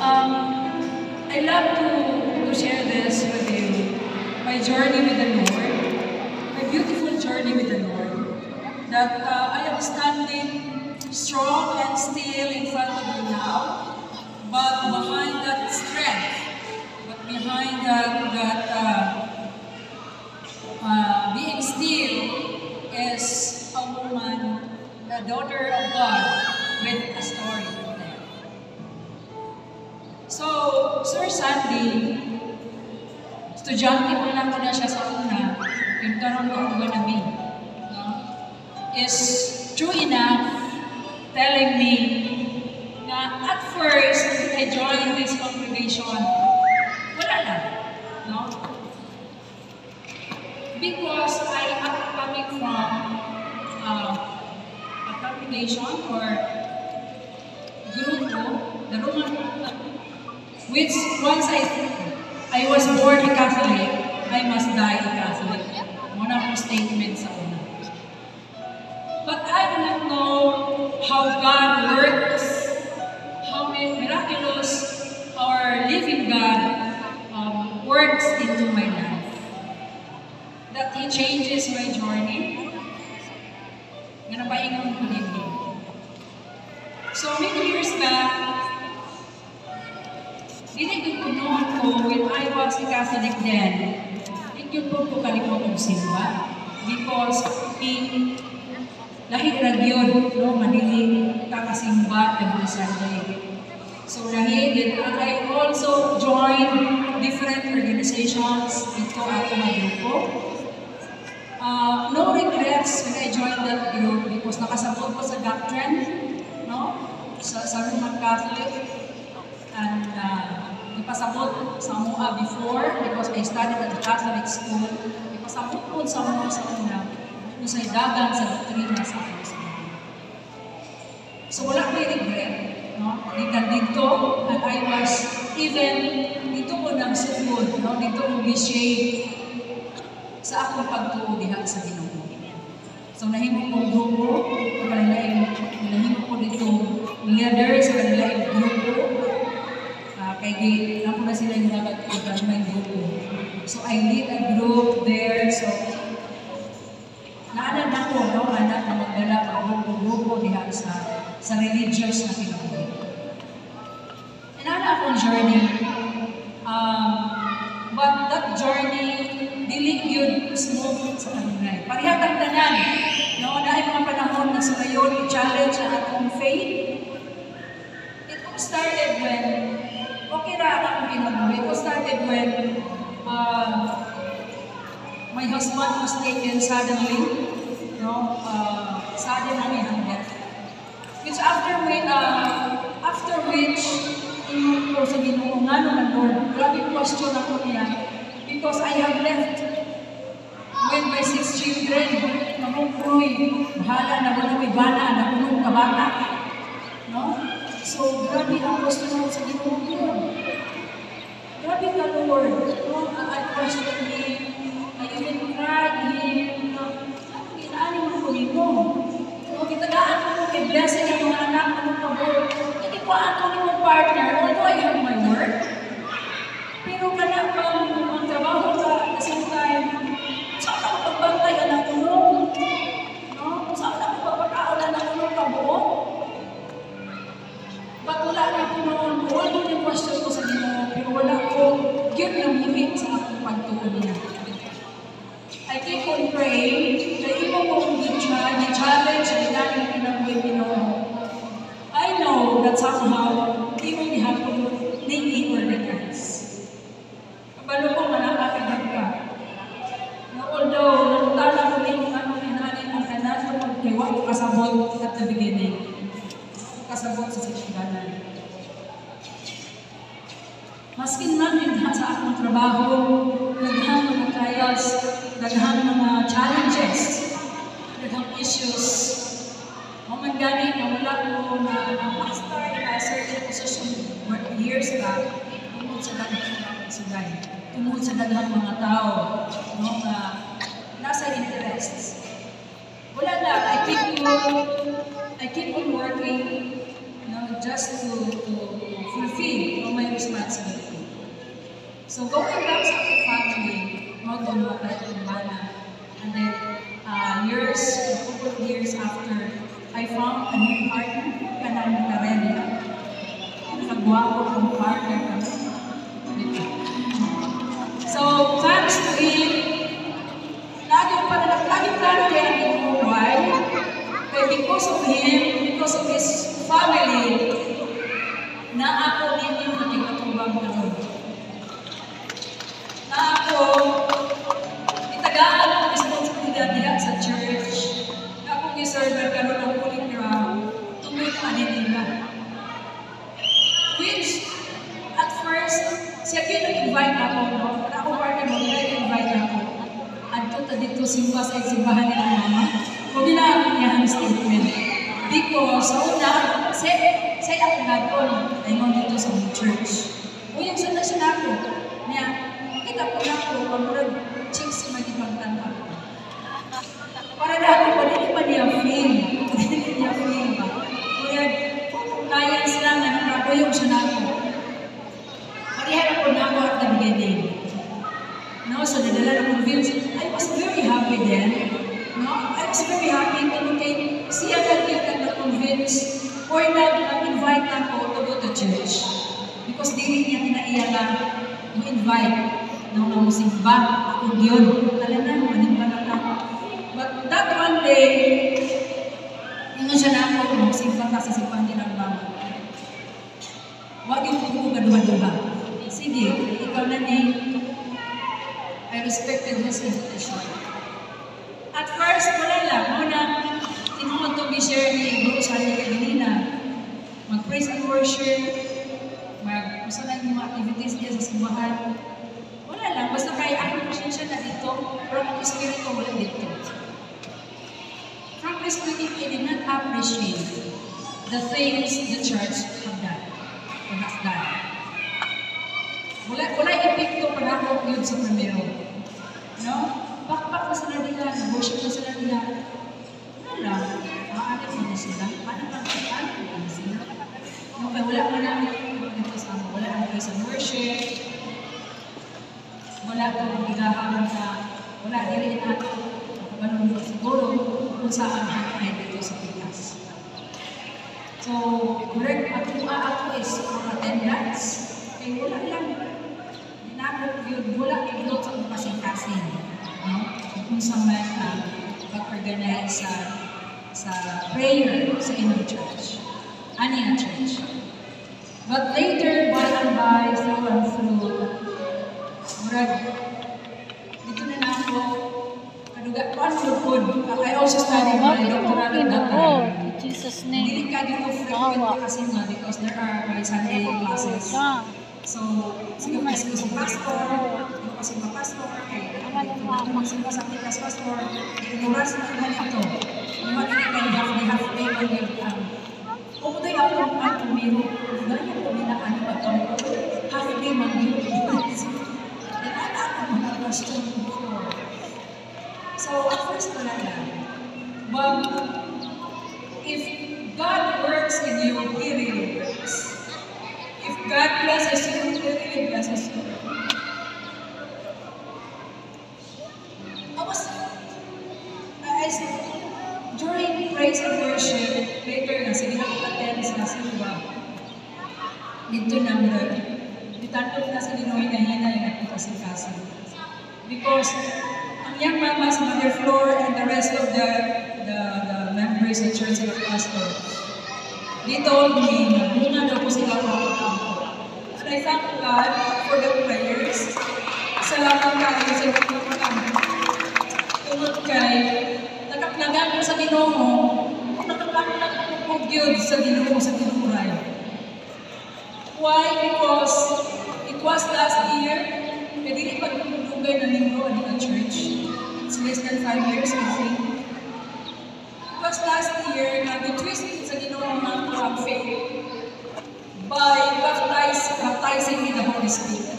I love to share this with you. My journey with the Lord, my beautiful journey with the Lord. That I am standing strong and still in front of you now, but behind that strength, but behind that being still is a woman, a daughter of God with a story to tell. So, Sir Sandy, estudyante pa lang ko na siya sa una, yung karon ko na me, no, is true enough telling me na at first, when I joined this congregation, wala lang, no? Because I am coming from a congregation or grupo, the Roman, which once I was born a Catholic, I must die a Catholic. Mao na akong statement sa una. But I do not know how God works, how miraculous our living God works into my life. That He changes my journey. Nga napaingon ko dinhi. So many years back, dili gyud ko noon ko when I was a Catholic then, di gyud ko kalimot og simba because in lahi ra gyud, no, nga dili ka kasimba every Sunday. So lahi din, I also joined different organizations dito ato nga grupo. No regrets when I joined that group because nakasabot ko sa doctrine, no? Sa Roman Catholic. And ipasabot sa amoa before because I studied at the Catholic school. Ipasabot ko sa amoa sa una kung sa dagan sa doktrina sa ato sa. So wala ko'y regret, no? Gikan dito, and I was even dito ko nang sugod, no? Dito ko gi-shape sa akong pagtuo diha sa Ginoo. So nahimo kong grupo, kanilaing nahimo ko dito leader sa kanilaing grupo. Kay gi nako na sila yung may grupo. So I lead a group there. So naanad ako, no, anak na magdala pag grupo-grupo diha sa religious na kinabuhi. And ana akong journey. But that journey, dili yun smooth sa kanunay. Pareha tang tanan. No, naay mga panahon na sa ngayon, i-challenge ang atong faith. It all started when, okay ra ang akong kinabuhi. It all started when my husband was taken suddenly, no, sudden ang iyang death. Which after which, ingon ko sa Ginoo, "Ngano man, Lord?" Grabe question ako niya because I have left with my six children. Mamungkoy, bahala na wala may bana, na punong kabata. No? So, grabe ang question ako sa Ginoo, "Lord. Grabe ka, Lord." No? I questioned Him. I even cried Him. No? "Ano ginaani mo ko nimo? No, gitagaan ko mo kay blessing ang mga anak, anong pabor. Hindi ko ko nimo partner, although I have my work. Pero kana pang ang trabaho ka at the same time, saan ako pagbantay anak ko no? No? Saan ako pagpakaon anak ko nung kabuo?" But wala na ko noon, although yung question ko sa Ginoo, pero wala ko gyud namuhi sa akong pagtuo niya. I keep on praying, kay imo ko kong gi-challenge ang inani kinabuhi, Ginoo. I know that somehow, imo gihapon ning i-organize. Kabalo ko nga nakakagad ka. No, although, nangutana ko nimo ano inani ang tanan tungod kay wa ko kasabot at the beginning. Kasabot sa sinugdanan. Maskin man yun sa akong trabaho, daghang mga trials, daghang mga challenges, daghang issues. Mao man gani nga wala ko na na-master a certain position years back tungod sa daghang mga pagsulay, tungod sa daghang mga tao, no, nga nasa interests. Wala lang, I keep on working, no, just to fulfill my Guwapo kong partner kami. So, thanks to him, lagi pa na lagi plano niya ang Ginoo. Why? Kay because of him, because of his family, na ako ninyo nakikatubang karon. Na ako, itagaan ang responsibilidad diha sa church. Na akong giserve karon ang Holy Ground, tungod ani nila. Which, at first, siya gyud nag-invite ako, no? At ako partner mo, nag-invite ako. Adto ta dito simba sa simbahan nila mama. Kung gina ang statement. Because sa una, say ako nag-on, ingon dito sa church. Uyang sa na siya nako. Niya, makita ko na ako, pagmurag chicks magipagtan ako. Para na ako, pa dili pa niya feel. Dili niya feel ba? Murag, compliance lang na nakakuyog siya nako. Pareha na po nako at the beginning. No, so nadala na convince. I was very happy then. No, I was very happy tungod kay siya na gyud ang na-convince or nag-invite ako to go to church. Because dili niya kinaiya na mo-invite no nga mosimba ako gyud. Tala na, manimba na ta. But that one day, ingon siya na ako, mosimba ka sa simbahan nilang mama. Wag yung ko kaduha-duha. Sige, ikaw na ni. I respected his invitation. At first, wala lang. Muna, tinuod to share ni Bro Sally kanina. Mag-praise and worship, mag usa lang yung mga activities diya sa simbahan. Wala lang, basta kay akong presensya na dito, pero ang espiritu wala dito. Frankly speaking, I did not appreciate the things the church have done or has done. Wala epekto pa nako yun sa primero. No? Pakpak na sila nila, worship na sila nila. Wala lang. Maaari mo na sila. Paano pa ano na sila? Okay, wala man namin dito sa amo. Wala ang praise and worship. Wala kang gigahamon na wala dili na ako manunod siguro kung saan ang dito sa Pinas. So, correct, ako ako is for attendance. Kay wala lang. Dinakot yun, wala yung sa akong kasing-kasing. No? Kung sa man pag-organize sa prayer sa inyong church. Ani ang church. But later, by and by, through and through, murag, dito na na ako, kaduga, kuan mo pod. I also studied my Bakit mo doctoral at that Ginoo? time. In Jesus' name. Dili ka dito frequent kasi nga because there are my Sunday classes. Siya. So, sige pa si pastor, yung kasi pastor, kay dito na magsimba sa Pikas pastor, inuras na nga nito. Yung mga kay half day man yun ang Umutoy ako ang tumiro. Ganyan ko binaan pagkampo. Half day man yun. Nagana ako mga question before. So, at first wala lang. But, if God works in you, He really works. If God blesses you, He really blesses you. I was, I during praise and worship, later na, sige na attend sa simba. Dito na, murag, ditandok na sa Ginoo na hinay na akong kasing-kasing. Because, ang young mama sa Mother Floor and the rest of the members of the church and the pastor, they told me na bunga daw ko sila pagkakampo. And I thank God for the prayers. Salamat kayo sa pagkakampo. Tungod kay, nakaplagan ko sa Ginoo, nakaplagan ko gyud sa Ginoo sa tinuray. Why? Because it was last year, kaya dili pa dugay na linggo ani na church. It's less than 5 years, I think. It was last year na gitwist sa Ginoo ang ang faith by baptizing in the Holy Spirit.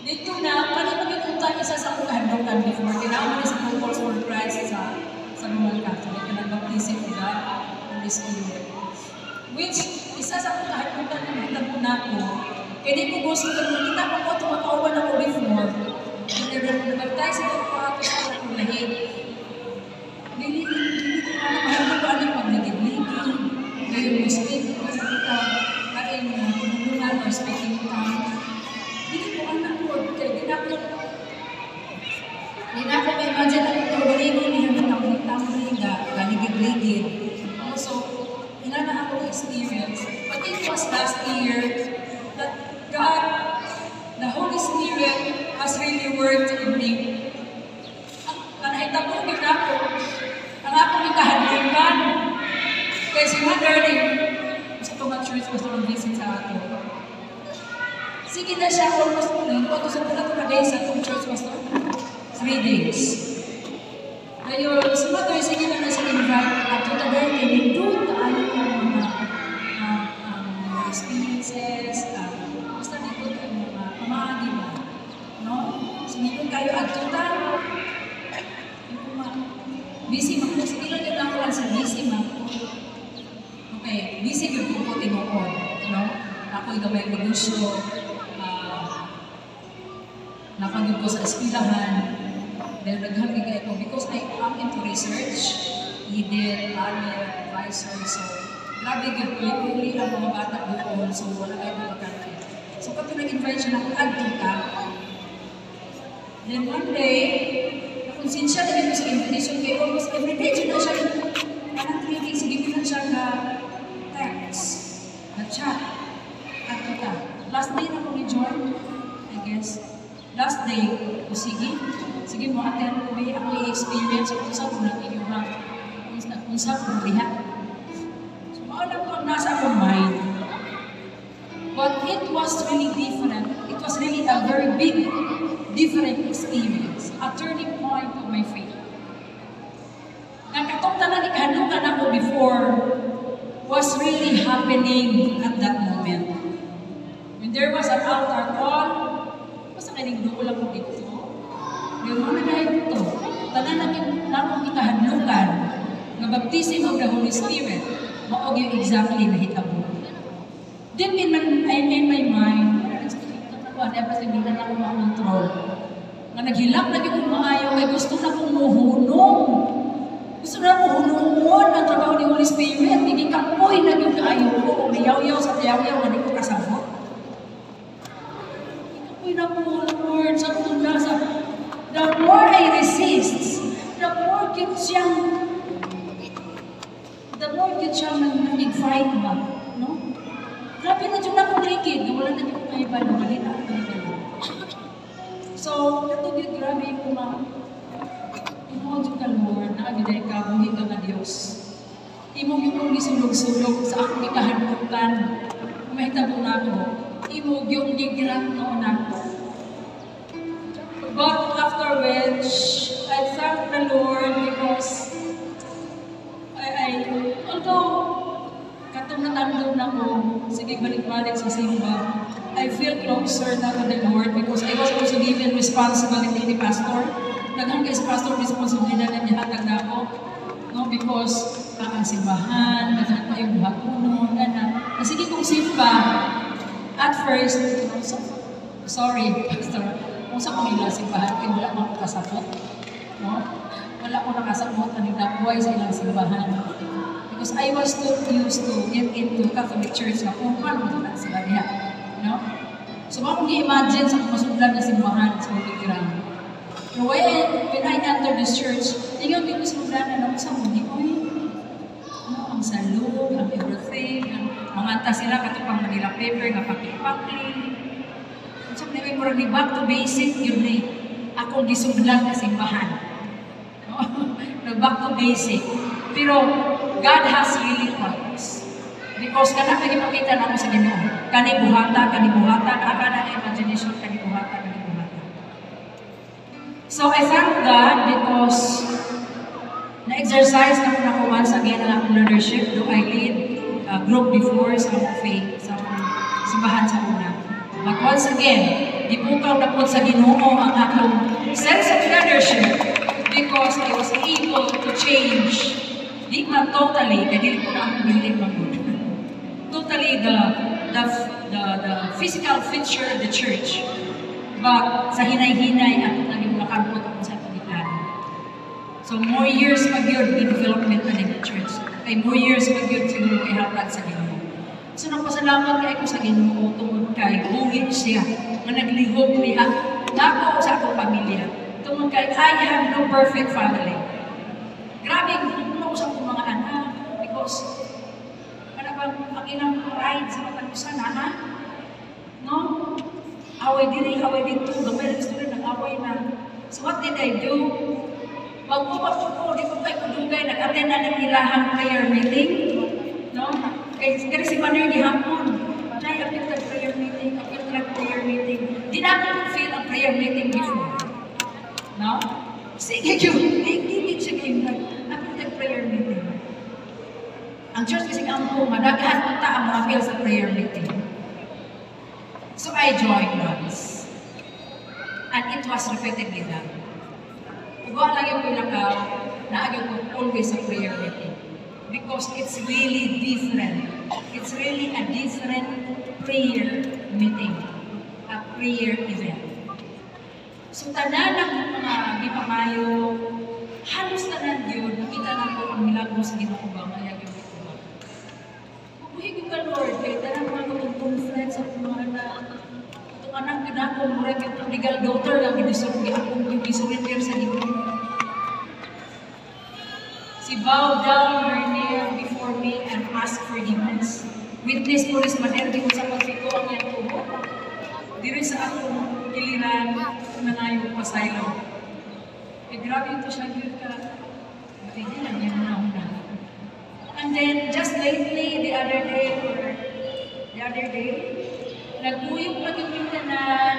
Dito na, kani maging isa sa akong kahandlokan before, kailangan man sa Couples for Christ sa Roman Catholic, kanang baptism of the Holy Spirit. Which, isa sa akong kahandlokan na nahitabo nako, kaya di ko gusto kung kita ko ko ito makauban ako before, nabaptize ako ko ato sa akong lahi. Dili, dili ko na mahal ko ano pagligid-ligid, ngayon mo speak, kita, kain. Di na ako ma-imagine ang kaugalingon niya nga tumbling-tumbling, ga, galigid-ligid. Also, ina na akong experience. But it was last year that God, the Holy Spirit, has really worked in me. Ang nahitabo gyud nako, ang akong gikahadlukan. Kay si Mother ni sa itong church basta mag-visit sa ato. Sige na siya almost ko sa pila ka days sa atong church, pastor? 3 days. Dayon, si Mother sige na na siya invite ato ta dahil kay nindot kaayo ang mga experiences, basta nindot ang mga pamaagi ba, no? So nindot kayo adto ta. Yung ma busy man ko, sige lang yun ako lang sa busy man ko. Okay, busy gyud ko tinuod, no? Ako gamay negosyo, napagod ko sa eskwelahan, dahil daghan kay ko because I am into research, either panel, advisor, so grabe gyud uli-uli ang mga bata doon, so wala kayo bakante. So kato nag-invite siya na kung adto ka. Then one day, nakonsensya na din ko sa invitation kay almost every day dyan na siya, anong 3 days, sige na siya na text, na chat, adto ka. Last day na ko ni-join, I guess. Last day, o sige, sige mo attend ko ba ako i-experience kung sa kung nang inyong kung sa kung diha. So mao lang ko ang nasa akong mind. But it was really different. It was really a very big, different experience. A turning point of my faith. Nga katong tanan ikahadlukan ako before was really happening at that moment. When there was an altar call, basta kaning duol ako dito. Yung mga dahil ito, tanan na nakong ikahadlukan nga baptism of the Holy Spirit, mao gyud exactly nahitabo. Deep in my mind, wala pa hindi na ako makontrol. Nga naghilak na gyud kong maayo kay gusto na kong muhunong. Gusto na ko hunungon ang trabaho ni Holy Spirit. Hindi kapoy na gyud kaayo ko. Kung yaw-yaw sa yaw-yaw nga di ko kasabot. Kapoy na ko, Lord, sa tuna sa. The more I resist, the more gyud siyang nag-fight ba, no? Grabe na dyan akong likid, wala na dyan ko kahibalo, wala na akong kahibalo. So, kato gyud grabe ko ma, tinuod jud ka, Lord, naa gyud ka, buhi ka nga Dios. Imo gyud kong gisulog-sulog sa akong gikahadlukan. Mahitabo nako. Imo gyud gigrant noon nako. But after which, I thank the Lord because I although katong natandog na ko, sige balik-balik sa simba, I feel closer na to the Lord because I was also given responsibility ni Pastor. Daghan kay si Pastor responsibilidad na niya hatag nako. No, because ang simbahan, daghan kayo buhatunon, ana. Sige kong simba, at first, so, sorry, Pastor, kung sa kanila simbahan, kay wala man ko kasabot. No? Wala ko nakasabot aning nabuhay sa ilang simbahan. Because I was too used to get into Catholic Church na formal mo na sila diha. No? So, akong gi-imagine sa masudlan na simbahan sa Holy Ground. Pero when I entered this church, ingon gyud ko sa na na sa mo oy. No, ang salud, ang everything, ang mga anta sila kato pang Manila paper nga pakli-pakli. Unsa man ni murag ni back to basic yun ni akong gisudlan na simbahan. No? Nag back to basic. Pero God has really purpose. Because kana nagipakita namo sa Ginoo. Kani buhata, naa ka na imagination kani buhata, kani buhata. So I thank God because na-exercise na ko nako once again ang akong leadership. Do I lead a group before sa akong faith, sa akong simbahan sa una. But once again, gipukaw na po sa Ginoo ang akong sense of leadership because I was able to change. Di man totally, kay dili ko na akong building man gud. Totally the physical feature of the church. But sa hinay-hinay ato naging makamot kung sa atong giplano. So more years pa gyud the development na the church. Kay more years pa gyud siguro ihatag sa Ginoo. So nagpasalamat kay ko sa Ginoo tungod kay buhi siya nga naglihok niya nako sa akong pamilya. Tungod kay I have no perfect family. Grabe, ko sa akong mga anak because kana bang ang ilang pride sa matag usa na, no? Away diri, away didto, gamay lang istorya, nag-away na. So what did I do? Wag ko, di ko kay kudugay, nag-attend na ng ilahang prayer meeting. No? Kay kani si Maner gihapon. Try apil tag prayer meeting, apil tag prayer meeting. Di na ako feel ang prayer meeting before. No? Sige yun, di di siya game nag apil tag prayer meeting. Ang church kasi ampo, madaghan unta ang mga apil sa prayer meeting. So I joined once. And it was repeatedly done. Ug wa lang yung ilakaw, naa gyud ko always sa prayer meeting. Because it's really different. It's really a different prayer meeting. A prayer event. So tanan ang mga gipangayo, halos tanan yun, nakita na ko ang milagro sa Ginoo ba, nga gyud ito. Mabuhi gyud ka, Lord, kay tanan mga katong conference sa mga anak. Atong anak gyud ako, murag yung prodigal daughter nga akong gisurrender sa Ginoo. She bowed down her knee before me and asked forgiveness. Witness ko rin maner di ko sa pagpiko ang iyang tubo. Diri sa akong giliran na ngayong pasaylo. Eh, grabe ito siya gyud ka. Hindi lang yan na una. And then, just lately, the other day, or the other day, nagkuyog lang yung tanan,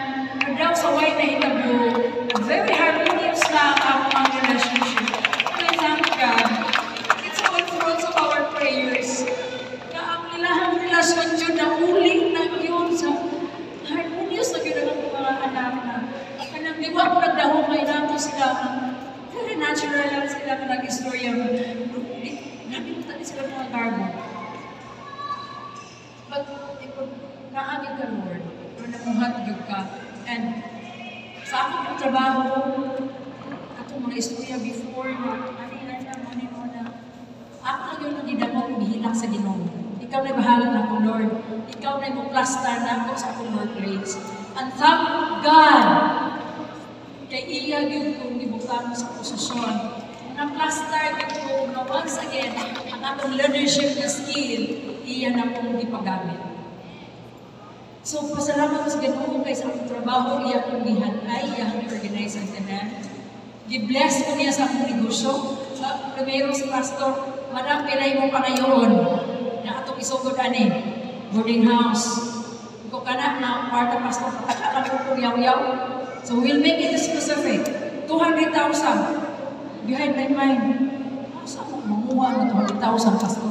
daw sa way nahitabo, very harmonious na ang among relationship. And I thank God. It's all fruits of our prayers. Na ang ilahang relasyon yun na uli na yun sa harmonious na yun ang mga anak na kanang di ko ako nagdahom kay nato sila, very natural lang sila ka nag-istorya. Di, grabe mo tani sila mga garbo. But ikaw, naagi ka, Lord, or namuhat gyud ka. And sa akong trabaho, katong mga istorya before na, ani ana, ani mo na, ako na gyud nang gidamot og gihilak sa Ginoo. Ikaw na bahala na ko, Lord. Ikaw na mo plaster na ako sa akong workplace. And thank God, kay iya gyud kong gibutang sa posisyon. Na plaster gyud ko nga once again, ang atong leadership na skill, iya na kong gipagamit. So, pasalamat ko sa Ginoo kay sa akong trabaho, iya kong gihanay, iya kong organize ang tanan. Gi-bless ko niya sa akong negosyo. Sa primero si Pastor, "Madam, pilay mo pangayoon na atong isugod ani, boarding house." Ko kana na part Pastor, pataka lang ko yaw-yaw. So we'll make it specific. 200,000 behind my mind. Asa mo manguha ng 200,000, Pastor?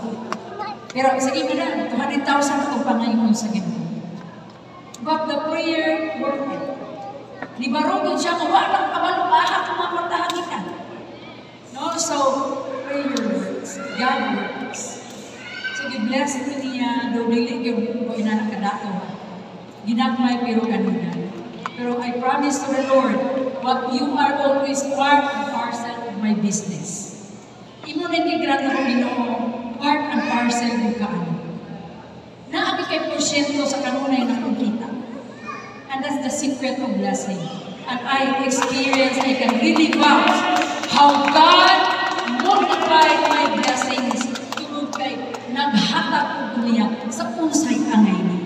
Pero sige, madam, 200,000 itong pangayoon sa Ginoo. But the prayer worked. Di ba ro siya nga wala kabalo aha kung maportahan kita. No, so prayer works. God works. So gi-bless ko niya, do dili gyud ko inana kadato. Ginagmay pero kanina. Pero I promise to the Lord, what you are always part and parcel of my business. Imo na gigrant ako, Ginoo, part and parcel gyud ka ano. Naa gyud kay porsyento sa kanunay na kong kita. And that's the secret of blessing. And I experience, I can really vouch how God multiplied my blessings tungod kay naghatag ko niya sa unsay angay niya.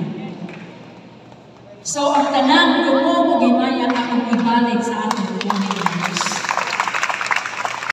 So ang tanang dungog ug himaya akong ibalik sa atong buong.